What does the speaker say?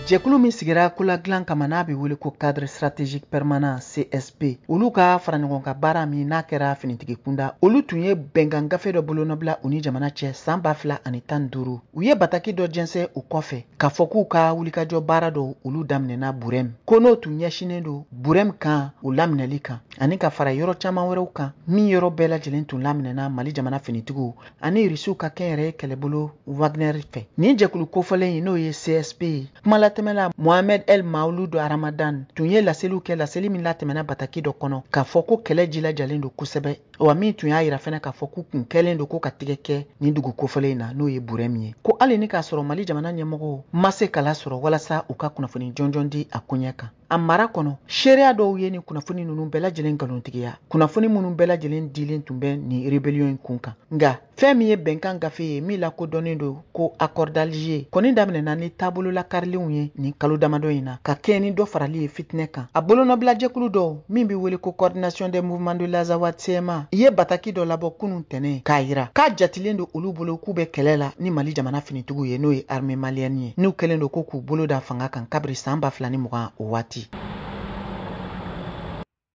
Jɛkulu min sigira koladilan kama, n'a bɛ wele ko Cadre stratégique permanent, CSP, olu ka fara ɲɔgɔn kan baara min n'a kɛra finitigi kunda, olu tun ye bɛnkan gafe dɔ bolonɔbila u ni jamana cɛ san 2015. U ye bataki dɔ jɛnsɛn o kɔfɛ k'a fɔ k'u ka wulikajɔ baara dɔw olu daminɛna Burɛm, ko n'o tun ɲɛsinnen don Burɛm kan o laminɛli kan, ani ka fara yɔrɔ caman wɛrɛw kan min yɔrɔ bɛɛ lajɛlen tun laminɛna Mali jamana finitigiw ani Irisiw ka kɛnyɛrɛye kɛlɛbolo Wagner fɛ. Nin jɛkulu kofɔlen in, n'o ye CSP ye, kumalatɛmɛla Mohamed El Maouloud Ramadan tun ye laseliw kɛ, laseli min latɛmɛna bataki dɔ kɔnɔ, k'a fɔ ko kɛlɛ jilajalen don kosɛbɛ, wa min tun y'a yira fɛnɛ k'a fɔ k'u kun kɛlen don ko ka tigɛ kɛ nin dugu kofɔlen in na, n'o ye Burɛm ye, ko hali ni k'a sɔrɔ Mali jamana ɲɛmɔgɔw ma se kala sɔrɔ walasa u ka kunnafoni jɔnjɔn di a koɲɛ kan. A mara kɔnɔ, seereya dɔw ye nin kunnafoni ninnu bɛɛ lajɛlen nkalontigiya, kunnafoni minnu bɛɛ lajɛlen dilen tun bɛ nin rébellion in kun kan. Nka fɛn min ye bɛnkan gafe ye min lakodɔnnen don ko Accord d'Alger kɔni daminɛna ni taabolo lakarilenw ye nin kalo damadɔ in na, ka kɛɲɛ ni dɔ farali ye fitinɛ kan. A bolonɔbilajɛkulu dɔw min bɛ wele ko Coordination des mouvements de l'Azawad, CMA, ye bataki dɔ labɔ kunun tɛnɛ k'a yira k'a jatilen don olu bolo k'u bɛ kɛlɛ la ni Mali jamana finitigiw ye, n'o ye armée malienne ye, n'u kɛlen don ko k'u bolo da fanga kan kabiri san 2020 o waati.